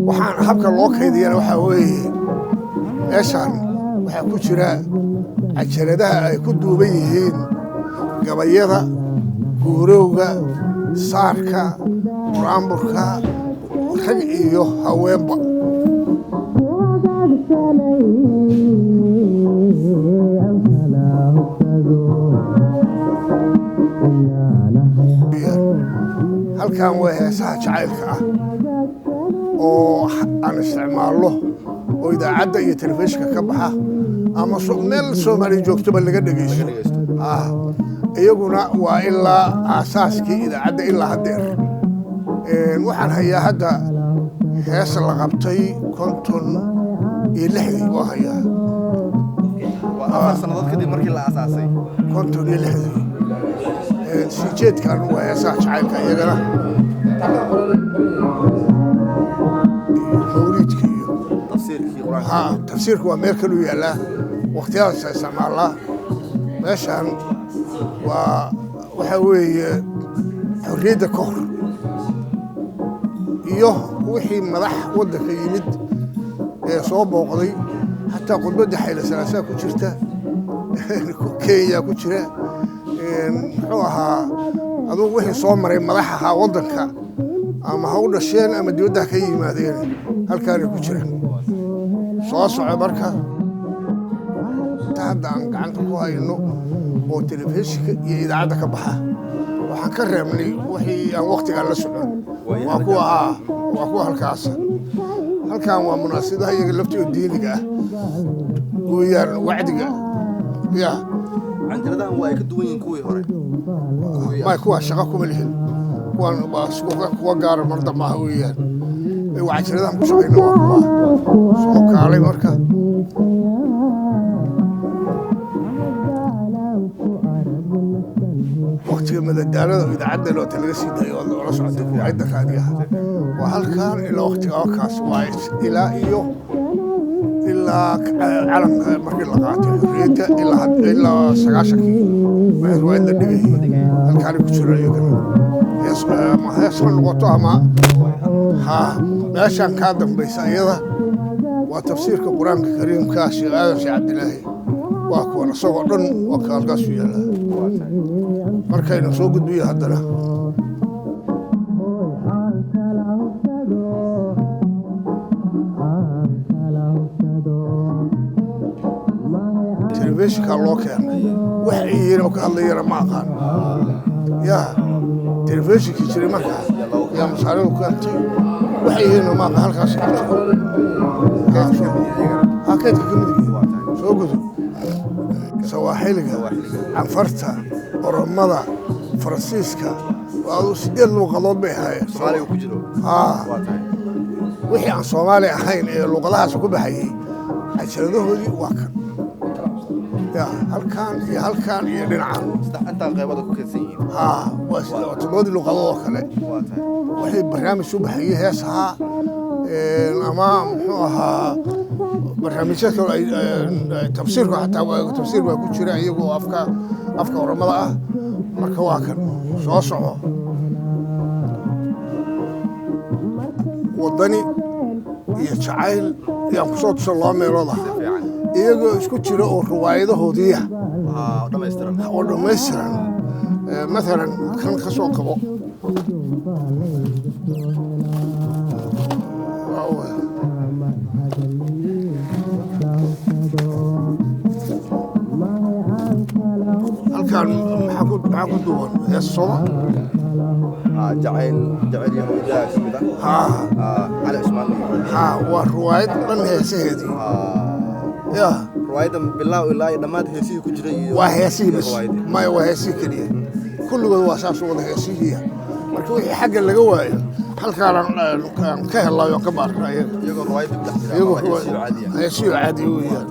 Waxaan habka loo kaydiyana waxaa weeye, meeshaan waxaa ku jira cajaladaha ay ku duuban yihiin gabayada, guurowga, saarka, buraanburka, rag iyo haweenba. Halkan waa heesaha jacaylka ah oo aan isticmaalno oo idaacadda iyo telefishinka ka baxa ama meel Soomaaliya joogtoba laga dhegeysto. Iyaguna waa ilaa aasaaskii idaacadda ilaa haddeer. Waxaan hayaa hadda hees la qabtay 56-dii waa hayaa. Waa 4 sannadood kadib markii la aasaasay. 56-dii. Sii jeedkan waa heesaha jacaylka iyagana, mawliidka iyo tafsiirkii Qur-aanka. Ha, tafsiirku waa meel kaluu yaallaa, wakhtiyadaasa isticmaalnaa. Meeshan waa waxaa weeye xorriyadda ka hor iyo wixii madax waddanka yimid ee soo booqday, xataa khudbadda Xayla Salaasaa ku jirta, Kenya ku jira, muxuu ahaa, adugu wixii soo maray madax ahaa waddanka, ama ha u dhasheen ama dibadda ha ka yimaadeen, halkaanay ku jiraan. Soo soco. Marka inta hadda aan gacanta ku hayno oo telefishinka iyo idaacadda ka baxa, waxaan ka reebnay wixii aan waktigaa la socon. Waa kuwa, haa, waa kuwa halkaasa. Halkan waa munaasabadaha iyaga laftooda diiniga ah weeyaan, wacdiga ya. Canjaladahan waa ay ka duwan yihiin kuwii hore. May, kuwa shaqo kuma lihin. Kuwan waa kuwa gaara mar dambe ah weeyaan. Waa cajaladahan ku shaqayna, waa kuwa soo kaalay. Marka waktiga madadaalada oo idaacadda loota laga sii daayo oo la socota idaacadda raadiyaha waa halkan ilaa waktiga kaas, waa ilaa iyo ilaa calanka markii la qaatay xorriyadda ilaa 90-kii waxay riwaayad la dhigayay halkaanay ku jiro iyagana, hees ama hees ha noqoto ama ha. Meeshaan kaa dambaysa iyada waa tafsiirka Qur-aanka Kariimka, Sheekh Aadan Sheekh Cabdilaahi. Waa kuwan isagoo dhan, waa ka halkaasu yaallaa. Markaynu soo gudbiyo haddana telefishinkaa loo keenay, wax ay yihiin oo ka hadlayana ma aqaan. Yaa telefishinkii jiray markaa yaa masaaridu keentay, waxay yihiin ma aqaan. Halkaas ku jiro, ha, kaydka ka mid yihiin. Soo gudub. Sawaaxiliga, Canfarta, Oromada, Faransiiska, waa aduu sideed luuqadood bay ahaayeen. Soomaaliga ku jiro. Haa. Waa tahay. Wixii aan Soomaali ahayn ee luuqadahaas ku baxayey cajaladahoodii waa kan, ya, halkan iyo halkan iyo dhinacan. Saddex intaan qaybood ku kaydsan yihiin. Haa, waa sida waa toddobadii luuqadood oo kale. Waa tahay. Wixii barnaamij u baxayey, hees ahaa ama muxuu ahaa, barnaamijya kale tafsiirku xataa tafsiir waa ku jira iyagoo afka Oromada ah. Marka waa kan. Soo soco. Waddani iyo jacayl yaan kusoo tusan laba meelood ah. Fiican. Iyagoo isku jira oo riwaayadahoodiiya Haa, dhammaystiran. oo dhammaystiran. Mathalan kan ka soo qabo. Halkan maxaa ku duuban? Hees sooma? Haa, jacayl yahuudaa ka mid ah. Haa. Haa, Cali Cusmaan iyo Haa, waa riwaayad dhan heesaheedii. Haa. Ya. Riwaayadda bilaaw ilaa iyo dhammaad heesihii ku jiray iyo Waa heesihii iyo bas. riwaayadii. Maya, waa heesihii keliya kulligood, waa saas wada heesihiiya. Marka wixii xagga laga waayo halkaanaan aan ka helayo aan ka baarna iyaga. Iyagoo riwaayadda ku dhex jira iyagoo ama heesihii caadi ah. Heesihii caadi weeyaan.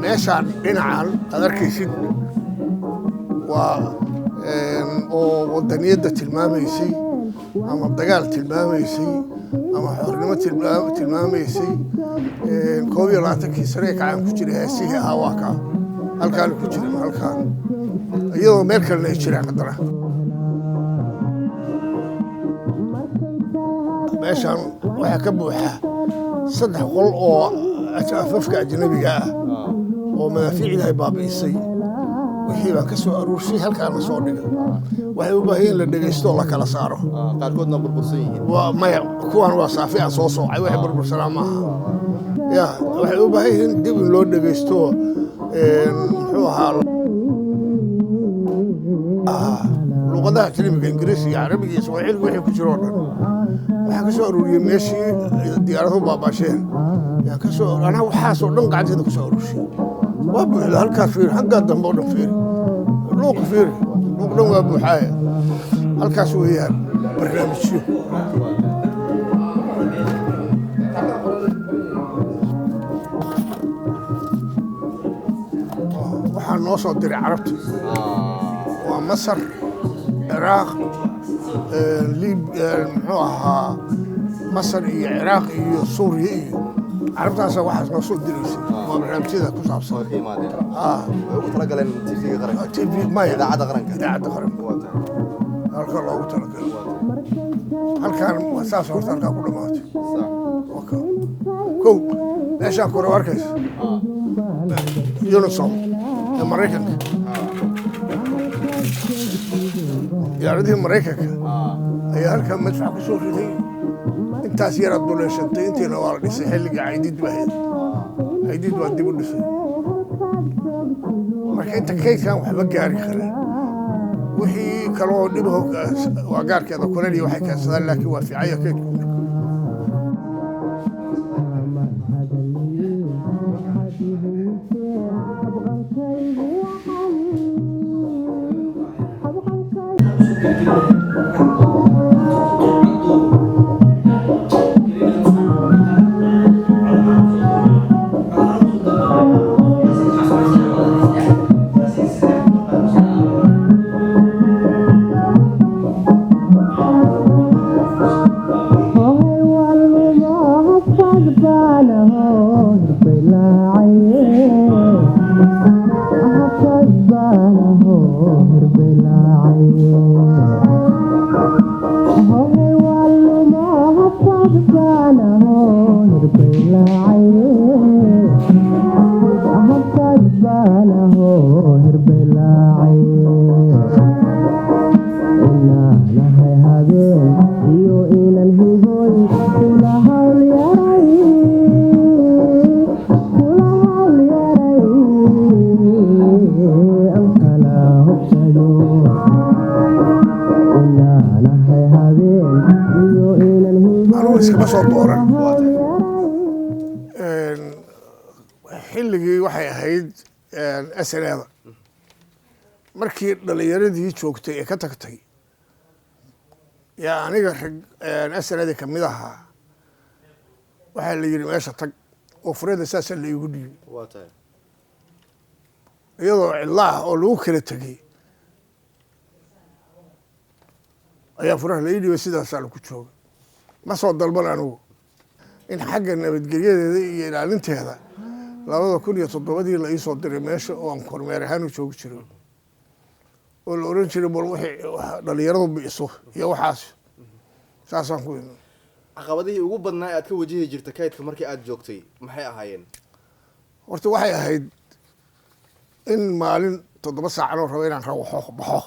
Meeshaan dhinacan aad arkaysid waa oo wadaniyadda tilmaamaysay ama dagaal tilmaamaysay ama xornimo tilmaamaysay, 21-kii sare ee kacaan ku jiray heesihii ahaa waa kaa. Halkaan ku jirin halkaan, iyadoo meel kalena ay jiraan. Haddana meeshaan waxaa ka buuxa saddex qol oo afafka ajnabiga ah oo madaafiicda ay baabi'isay. Wixii baan ka soo aruurshay, halkaana soo dhigay. Waxay u baahan yihin la dhegaysto oo la kala saaro. Qaarkoodna burbursan yihiin. Waa maya, kuwan waa saafi aan soo soocay. Waxay burbursanaa maaha. Ya, waxay u baahan yihiin dib in loo dhegaysto. Muxuu ahaa, luqadaha ajnabiga, Ingiriisi iyo Carabiga iyo Swaaxiliga, wixii ku jiro oo dhan waxaan ka soo aruuriyey meeshii diyaaraduhu baabaasheen. Yaan ka soo anaa waxaasoo dhan gacanteeda ku soo aruurshay. Waa buuxda halkaas, fiiri xaggaa dambe oo dhan, fiiri luuqa, fiiri luuq dhan waa buuxaaye. Halkaas weeyaan barnaamijyo. Waxaa noo soo diray Carabta, waa Masar, Ciraaq, Lib, muxuu ahaa, Masar iyo Ciraaq iyo Suuriya iyo Carabtaasa waxaas noo soo diraysay. Waa barnaamijyada ku saabsan. Way ka yimaadeen. Ah. Way ugu talagaleen TV-ga qaranka. TV maya. Idaacadda qaranka. Idaacadda qaranka. Waa tahay. Halka loogu talagalay halkaan waa saas. Horta halkaa ku dhamaatay. Sax. Waa kow meeshaan kore arkaysa UNISOM ee Maraykanka, diyaaradihii Maraykanka ayaa halkaa madfac ku soo riday. Intaas yaraad duleeshantay, intiina waa la dhisay xilligii Caydiid baa ahayd. Caydiid waa dib u dhisay. Marka inta kaydkan waxba gaari kara, wixii kaloo dhibaho waa gaarkeeda, kuleliya waxay keensadaan, laakiin waa fiicanya kaydku. Anugu iskama soo dooran. Xilligii waxay ahayd SNA-da, markii dhalinyaradii joogtay ee ka tagtay, yaa aniga rag SNA-dii kamid ahaa waxaa la yidhi meesha tag oo furada saasaa la iigu dhiibay. Waa tahay. Iyadoo cidla ah oo lagu kala tegey ayaa furaha la ii dhiibay, sidaasaa lagu jooga. Ma soo dalban anigu in xagga nabadgelyadeeda iyo ilaalinteeda. 2007-dii la iisoo diray meesha oo aan kormeer ahaan u joogi jiray, oo la oran jiray bal wixii dhalinyaradu bi'iso iyo waxaas, saasaan ku imi. Caqabadihii ugu badnaa ee aad ka wajihi jirta kaydka markii aad joogtay maxay ahaayeen? Horta waxay ahayd in maalin 7 saacanoo rabo inaan rawaxo baxo,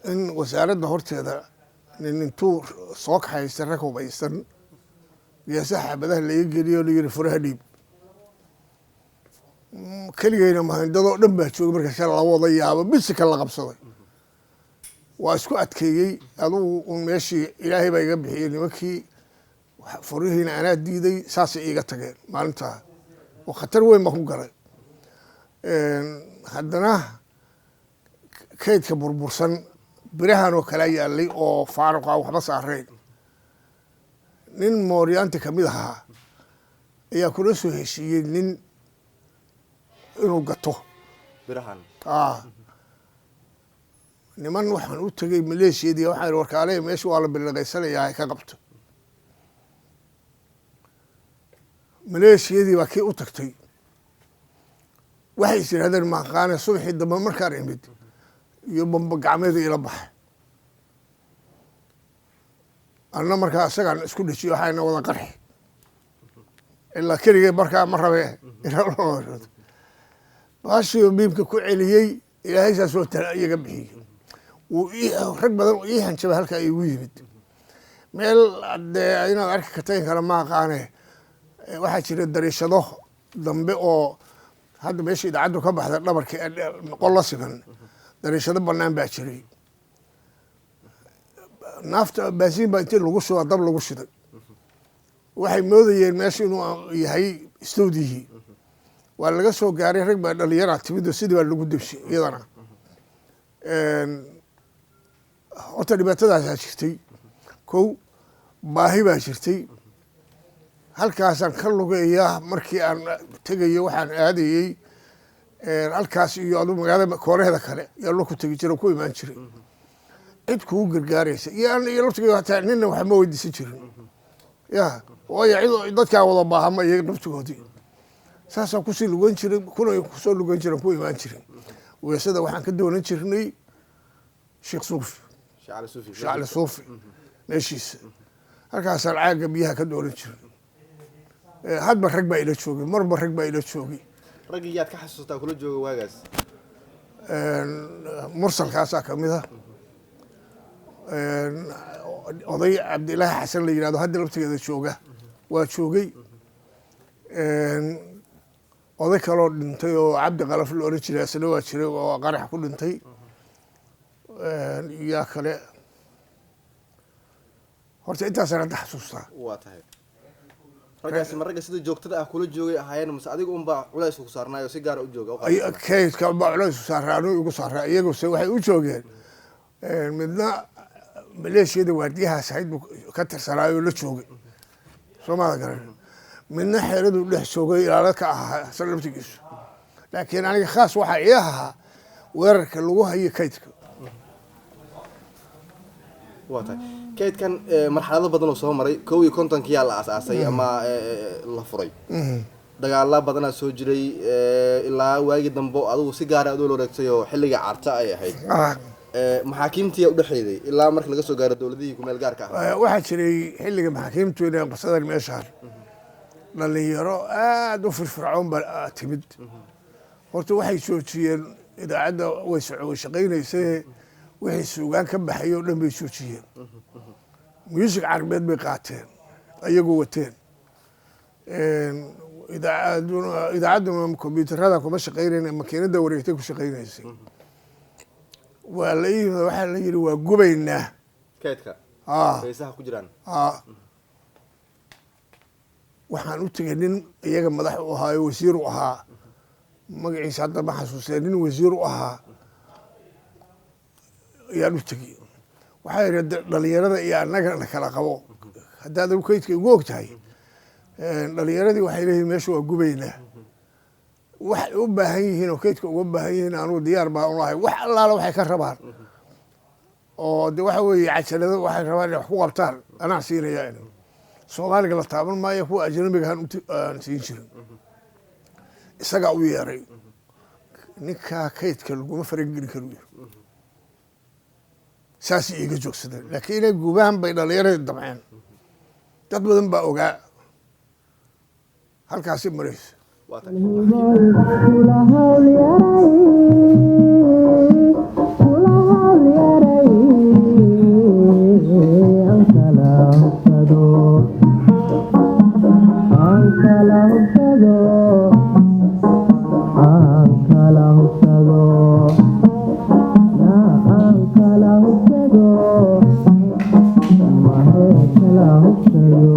in wasaaradda horteeda nin intuu soo kaxaysta rag hubaysan geesaha xabadaha laga geliyo, la yiri furaha dhiib. Keligayna mahindadoo dhan baa joogay. Markaasa la wada yaabo bisika la qabsaday. Waa isku adkeeyey adugu un, meeshii Ilaahay baa iga bixiyey. Nimankii furihiina anaa diiday, saasay iiga tageen maalintaa oo khatar weyn baan ku galay. Haddana kaydka burbursan birahan oo kala yaalay oo faaruqa, waxba saarayn. Nin mooryaanti kamid ahaa ayaa kula soo heshiiyey nin inuu gato birahan. Niman waxaan u tegey maleeshiyadii, waxaan ihi warkaale, meesha waa la bilaqaysanayaa, ka qabto. Maleeshiyadii baa kii u tagtay. Waxay is yidhahdeen maaqaane. Subaxii dambe markaan imid iyo bamba gacmeeda ila baxay, anna markaa isagaan isku dhejiyo, waxayna wada qarxi ilaa keligee markaa ma rabe. Baashii biibka ku celiyey, Ilaahay saasoo tala iyaga bixiyey. Wuu rag badan ii hanjaba halkaa igu yimid. Meel dee inaad arki karta in kale ma aqaane, waxaa jira dariishado dambe oo hadda meesha idaacaddu ka baxda dhabarka qol la siman, dariishado banaan baa jiray. Naafta baasiin baa intii lagu shubaa dab lagu shiday. Waxay moodayeen meesha inuu yahay stowdihii. Waa laga soo gaaray, rag baa dhalinyaraa timid oo sidii baa lagu debshay iyadana. Horta dhibaatadaasaa jirtay. Kow, baahi baa jirtay. Halkaasaan ka lugeeyaa markii aan tegayo, waxaan aadayey halkaas iyo adu magaalada kooraheeda kale yaa loo ku tegi jira, ku imaan jiray. Cid kugu gargaaraysa iyo an iyo laftigeeda hataa nina wax ma weydiisan jirin ya, waayo cid dadkaa wada baahama iyaga naftigoodii. Saasaan kusii lugan jiray, kuna kusoo lugan jiran, ku imaan jiray. Weesada waxaan ka doonan jirnay Sheekh Suufi. Sheekh Cali Suufi. Sheekh Cali Suufi meeshiisa, halkaasaan caagga biyaha ka doonan jiray. Hadba rag baa ila joogay, marba rag baa ila joogay. Raggii yaad ka xasuustaa kula jooga waagaas? Mursalkaasaa kamid a, oday Cabdilaahi Xasan la yihahdo hadda laftigeeda jooga waa joogay. Oday kaloo dhintay oo Cabdi Qalaf la oran jiray asna waa jiray oo qarax ku dhintay. Yaa kale? Horta intaasaan hadda xasuustaa. Waa tahay. Raggaasi ma ragga sida joogtada ah kula joogay ahaayeen, mase adiga unbaa culays ku saarnaayo si gaara u jooga u qaabilsanaa? Kaydka baa culays saaraa, anuu igu saaraa. Iyaguse waxay u joogeen, midna maleeshiyada waardiyahaas ahayd buu ka tirsanaayo la joogay, soo maada garan, midna xeeraduu dhex joogay, ilaalo ka ahaa isla laftigiisu. Laakiin aniga khaas waxaa ii ahaa weerarka lagu hayo kaydka. Waa tahay. Kaydkan marxalado badan oo soo maray. 51-kiyaa la aas-aasay ama la furay. Dagaala badanaa soo jiray ilaa waagii dambe oo adigu si gaara aad ula wareegtay oo xilliga Carta ay ahayd. Maxaakiimtiyaa udhexeeday ilaa marka laga soo gaaro dowladihii kumeel gaarka ah. Waxaa jiray xilliga maxaakiimtu inay qabsadeen meeshaan, dhalinyaro aada u firfircoon baa timid. Horta waxay joojiyeen idaacadda, way way shaqaynaysay. Wixii suugaan ka baxay oo dhan bay joojiyeen. Music Carbeed bay qaateen, ayagu wateen. Idaacadduna kombyuutarada kuma shaqaynayn, makiinada wareegtay ku shaqaynaysay. Waa la ii yimid, waxaa la yidhi waa gubaynaa kaydka heesaha ku jiraan. Waxaan u tegay nin iyaga madax u ahaa oo wasiir u ahaa, magaciisa hadda ma xasuustee, nin wasiir u ahaa ayaan u tegey. Waxaa yidhi dhalinyarada iyo annaga na kala qabo, haddaad adigu kaydka igu og tahay. Dhalinyaradii waxay leeyihin meesha waa gubaynaa, waxay u baahan yihiin oo kaydka uga baahan yihiin anugu diyaar baan ulahay, wax allaala waxay ka rabaan oo de waxa weeye cajalado waxay rabaan inay wax ku qabtaan anaa siinaya. In Soomaaliga la taaban maayo, kuwa ajnabiga aan siin jirin. Isagaa u yeeray ninkaa, kaydka laguma farageli karo yiri. Saasay iiga joogsadeen, laakiin inay gubaan bay dhalinyaradii damceen. Dad badan baa ogaa halkaasi maraysa. Waa tahay. Kula hawl yaray, kula hawl yaray, aan kala hubsado, aan kala hubsado, aan kala hubsado, aan kala hubsado, mahe kala hubsado.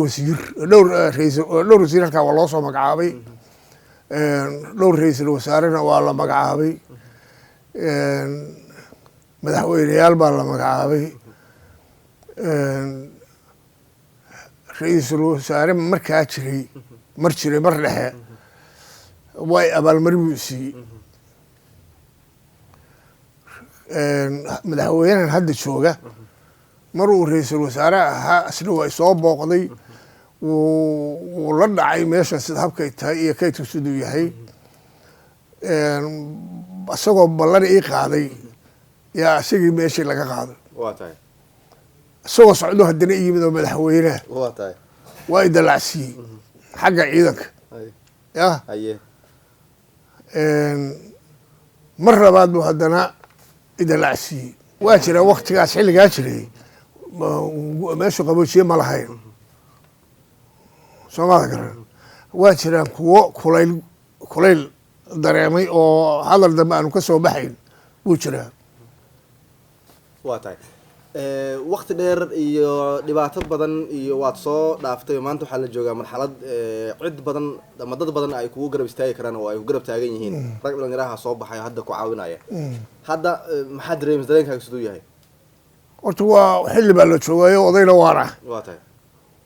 Wasiir, dhowr raisal, dhowr wasiir halkaa waa loo soo magacaabay. Dhowr ra'iisul wasaarena waa la magacaabay. Madaxweyneyaal baa la magacaabay. Ra-iisul wasaare markaa jiray, mar jiray, mar dhexe, way abaalmarin buu siiyey. Madaxweynahan hadda jooga mar uu ra-iisul wasaare ahaa isna waa isoo booqday, wuu la dhacay meeshan sida habkay tahay iyo kaydku siduu yahay. Isagoo ballan ii qaaday yaa isagii meeshii laga qaaday. Waa tahay. Isagoo socdo haddana i yimid oo madaxweynaha. Waa tahay. Waa i dallacsiiyey xagga ciidanka. Ya. Haye. Mar labaad buu haddana i dallacsiiyey. Waa jira waktigaas, xilligaa jiray meeshu qaboojiye ma lahayn, soomada garan. Waa jiraan kuwo kulayl dareemay oo hadal dambe aanu ka soo baxayn wuu jiraa. Waa tahay. Wakti dheer iyo dhibaato badan iyo waad soo dhaaftay. Maanta waxaa la joogaa marxalad cid badan ama dad badan ay kugu garab istaagi karaan oo ay ku garab taagan yihiin, rag dhalinyaraha soo baxay hadda ku caawinaya. Hadda maxaa dareemaysa? Dareenkaaga siduu yahay? Horta waa xilli baa la joogaayo, odayna waan ah. Waa tahay.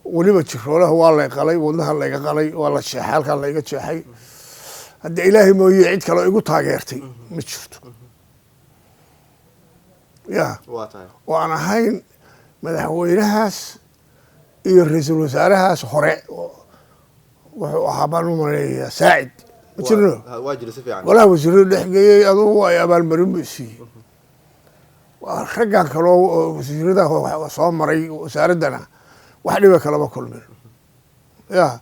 Weliba jiroolaha waa lay qalay, wadnaha layga qalay, waa la jeexay, halkaa layga jeexay. Hadda Ilaahay mooye cid kale oo igu taageertay ma jirto, ya. Waa tahay. Oo aan ahayn madaxweynahaas iyo ra-iisul wasaarahaas hore wuxuu ahaa baan u malaynayaa Saacid, ma jirno? Waa jira si fiican. Golaha wasiirada dhex geeyey, adugu ay abaalmarin buu siiyey. Waa raggan kaloo oo wasiirada soo maray wasaaraddana wax dhiba kalama kulmin, ya.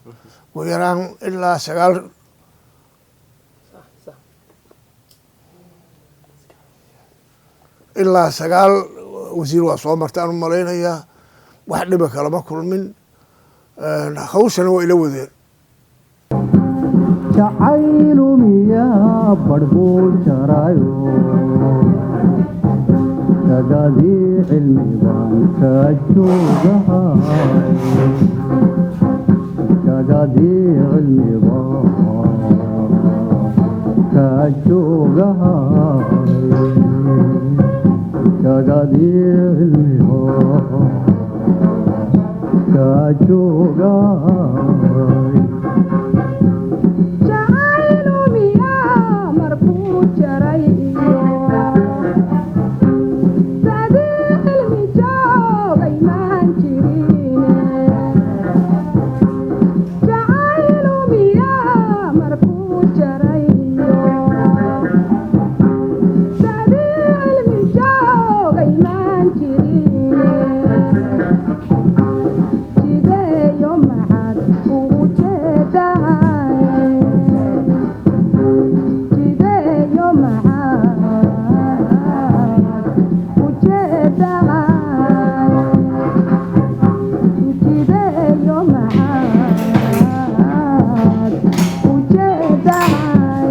Ugu yaraan ilaa sagaal wasiir waa soo marta aan u malaynayaa, wax dhiba kalama kulmin. Hawshana waa ila wadeen. Jacaylu miyaa badhbuu jarayo, tagadii cilmi baan ka joogahay, tagadii cilmi baan ka joogahay, tagadii cilmi baan ka joogahay. Jacaylu miyaa markuu jaray iyo sadii cilmi joogay maan jirine? Jacaylu miyaa markuu jaray iyo sadii cilmi joogay maan jirine? Jideeyo maxaad ugu jeedahay? Jideeyo maxaad u jeedahay? Jideeyo maxaad u jeedahay?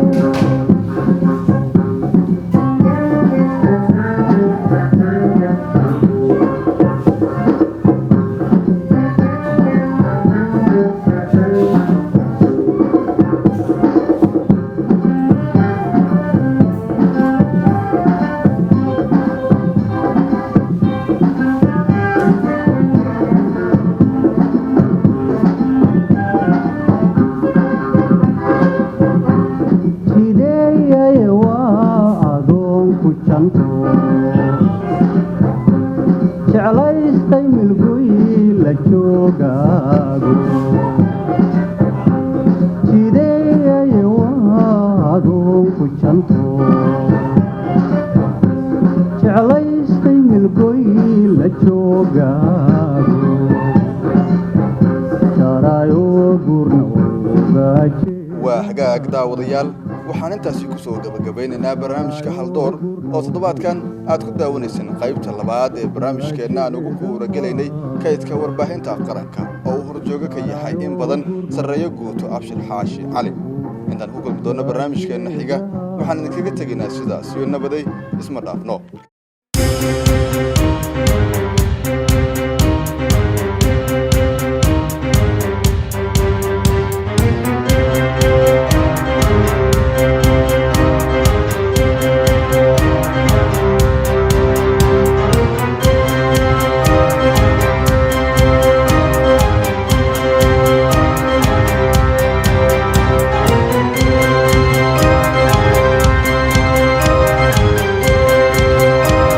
Jideeyay waa adoonku janto jeclaystay milgoy la joogaago. Jideeyay waa adoonku janto jeclaystay milgoy la joogaago, jaraayo guurna uga jee. Waa hagaag, daawadayaal, waxaan intaasi ku soo gabagabaynaynaa barnaamijka Haldoor oo toddobaadkan aad ku daawanayseen qaybta labaad ee barnaamijkeenna aan ugu kuuragelaynay kaydka warbaahinta qaranka oo uu horjoogo ka yahay in badan sarreeyo guuto Abshir Xaashi Cali. Intaan ku kulmi doonno barnaamijkeenna xiga, waxaan idinkaga tegaynaa sidaas iyo nabaday, isma dhaafno.